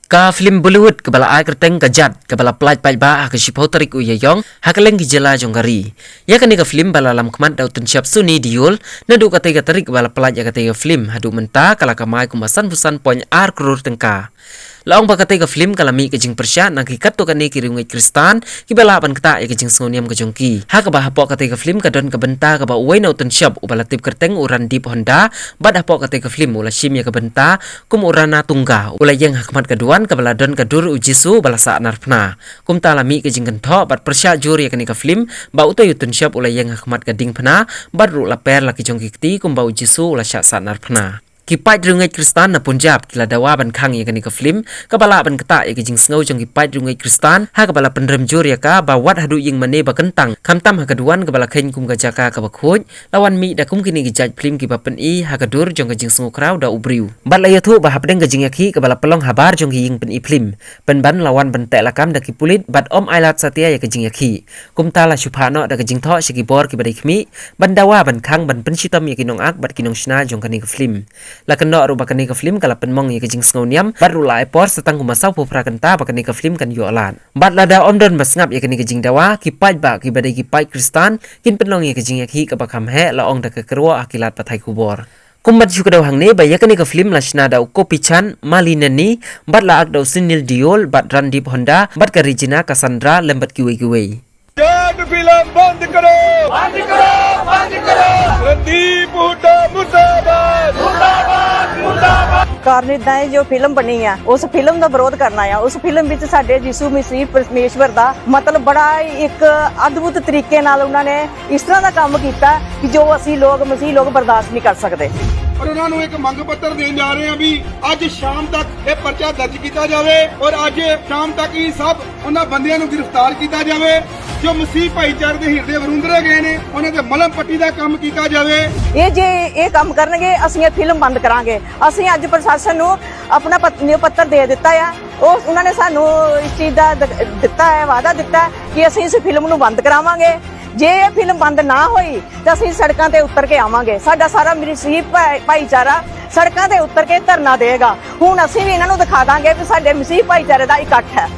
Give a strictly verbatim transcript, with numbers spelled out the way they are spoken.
Ka film Bollywood kaba la ai kyrteng Ka Jaat, kaba la pyllait paidbah ha ka shiphew tarik u Ïaïong, ha kylleng ki jylla jong ka ri. Ïa kane ka film ba la lam khmat da u tynshop Sunny Deol, naduh katei ka tarik ba la pyllait ïa katei ka film, haduh mynta ka la kamai kumba sanphew san point ar klur tyngka. La ong ba katei ka film ka la mih ka jingpyrshah na ki katto katne ki riewngeit Khristan, kiba lah ban ktah ïa ka jingsngewniam ka jong ki. Ha kaba hapoh katei ka film ka don ka bynta kaba uwei na u tynshop uba la tip kyrteng u Randeep Hooda, bad hapoh katei ka film u la shim ïa ka bynta kum u Ranatunga, u la ïeng ha khmat ka duwan kaba la don ka dur u Jisu ba la sahnarphna. Kumta la mih ka jingkynthoh bad pyrshah jur ïa kane ka film, ba utei u tynshop u la ïeng ha khmat ka diengphna, bad ruh la per la ki jong ki kti kumba u Jisu u la shah sahnarphna. Ki paid riewngeit Khristan na Punjab ki la dawa ban khang ïa kane ka film, kaba lah ban ktah ïa ka jingsngew jong ki paid riewngeit Khristan, ha kaba la pynrem jur ïa ka ba wat haduh ïingmane ba kyntang, khamtam ha ka duwan kaba la kheiñ kum ka jaka kaba khuid, la wan mih da kum kine ki jait film kiba pyni ha ka dur jong ka jingsngewkhraw da u briew. Bad la ïathuh ba hapdeng ka jingïakhih kaba la pynlong habar jong ki ïing pyni film, pynban la wan ban teh lakam da ki pulit bad ym ailad satia ïa ka jingïakhih. Kumta la shu phah noh da ka jingthoh sha ki bor kiba dei khmih, ban dawa ban khang ban pynshitom ïa ki nongak bad ki nongshna jong kane ka film. La kynnoh ruh ba kane ka film ka la pynmong ïa ka jingsngewniam, bad ruh la ai por sa tang kumba sawphew phra kynta ba kane ka film kan ïoh lad. Bad lada ym don ba sngap ïa kane ka jingdawa, ki paidbah kiba dei ki paid Khristan kin pynlong ïa ka jingïakhih kaba kham heh, la ong da ka kyrwoh ha ki lad pathai khubor. Kum ban shu kdew hangne ba ïa kane ka film la shna da u Gopi Chand Malineni, bad la act da u Sunny Deol, bad Randeep Hooda, bad ka Regina Cassandra, lem bad kiwei kiwei. Jaat film बंद करो, बंद करो, बंद करो। रणदीप हुड्डा मुर्दाबाद, मुर्दाबाद, मुर्दाबाद। ਕਾਰਨ ਇਦਾਂ ਹੈ, ਜੋ ਫਿਲਮ ਬਣੀ ਆ, ਉਸ ਫਿਲਮ ਦਾ ਵਿਰੋਧ ਕਰਨਾ ਆ। ਉਸ ਫਿਲਮ ਵਿੱਚ ਸਾਡੇ ਯਿਸੂ ਮਸੀਹ ਪਰਮੇਸ਼ਵਰ ਦਾ, ਮਤਲਬ, ਬੜਾ ਇੱਕ ਅਦਭੁਤ ਤਰੀਕੇ ਨਾਲ ਉਹਨਾਂ ਨੇ ਇਸ ਤਰ੍ਹਾਂ ਦਾ ਕੰਮ ਕੀਤਾ ਕਿ ਜੋ ਅਸੀਂ ਲੋਕ, ਮਸੀਹ ਲੋਕ, ਬਰਦਾਸ਼ਤ ਨਹੀਂ ਕਰ ਸਕਦੇ। ਔਰ ਉਹਨਾਂ ਨੂੰ ਇੱਕ ਮੰਗ ਪੱਤਰ ਦੇਣ ਜਾ ਰਹੇ ਹਾਂ ਵੀ ਅੱਜ ਸ਼ਾਮ ਤੱਕ ਇਹ ਪਰਚਾ ਦਰਜ ਕੀਤਾ ਜਾਵੇ ਔਰ ਅੱਜ ਸ਼ਾਮ ਤੱਕ ਹੀ ਸਭ ਉਹਨਾਂ ਬੰਦਿਆਂ ਨੂੰ ਗ੍ਰਿਫਤਾਰ ਕੀਤਾ ਜਾਵੇ, ਜੋ ਮਸੀਹ ਭਾਈਚਾਰੇ ਦੇ ਹਿਰਦੇ ਵਰੁੰਦਰੇ ਗਏ ਨੇ, ਉਹਨਾਂ ਤੇ ਮਲਮ ਪੱਟੀ ਦਾ ਕੰਮ ਕੀਤਾ ਜਾਵੇ। ਇਹ ਜੇ ਇਹ ਕੰਮ ਕਰਨਗੇ, ਅਸੀਂ ਇਹ ਫਿਲਮ ਬੰਦ ਕਰਾਂਗੇ। ਅਸੀਂ ਅੱਜ ਪ੍ਰਸ਼ਾਸਨ ਨੂੰ ਆਪਣਾ ਪਤ-, ਨਿਯੋਗ ਪੱਤਰ ਦੇ ਦਿੱਤਾ ਆ। ਉਹ, ਉਹਨਾਂ ਨੇ ਸਾਨੂੰ ਇਸ ਚੀਜ਼ ਦਾ ਦ-, ਦਿੱਤਾ ਹੈ, ਵਾਅਦਾ ਦਿੱਤਾ ਹੈ ਕਿ ਅਸੀਂ ਇਸ ਫਿਲਮ ਨੂੰ ਬੰਦ ਕਰਾਵਾਂਗੇ। ਜੇ ਇਹ ਫਿਲਮ ਬੰਦ ਨਾ ਹੋਈ, ਤਾਂ ਅਸੀਂ ਸੜਕਾਂ ਤੇ ਉਤਰ ਕੇ ਆਵਾਂਗੇ। ਸਾਡਾ ਸਾਰਾ ਮਸੀਹੀ ਭਾਈ-, ਭਾਈਚਾਰਾ ਸੜਕਾਂ ਤੇ ਉਤਰ ਕੇ ਧਰਨਾ ਦੇਗਾ। ਹੁਣ ਅਸੀਂ ਵੀ ਇਹਨਾਂ ਨੂੰ ਦਿਖਾ ਦਾਂਗੇ ਕਿ ਸਾਡੇ ਮਸੀਹੀ ਭਾਈਚਾਰੇ ਦਾ ਇਕੱਠ ਹੈ।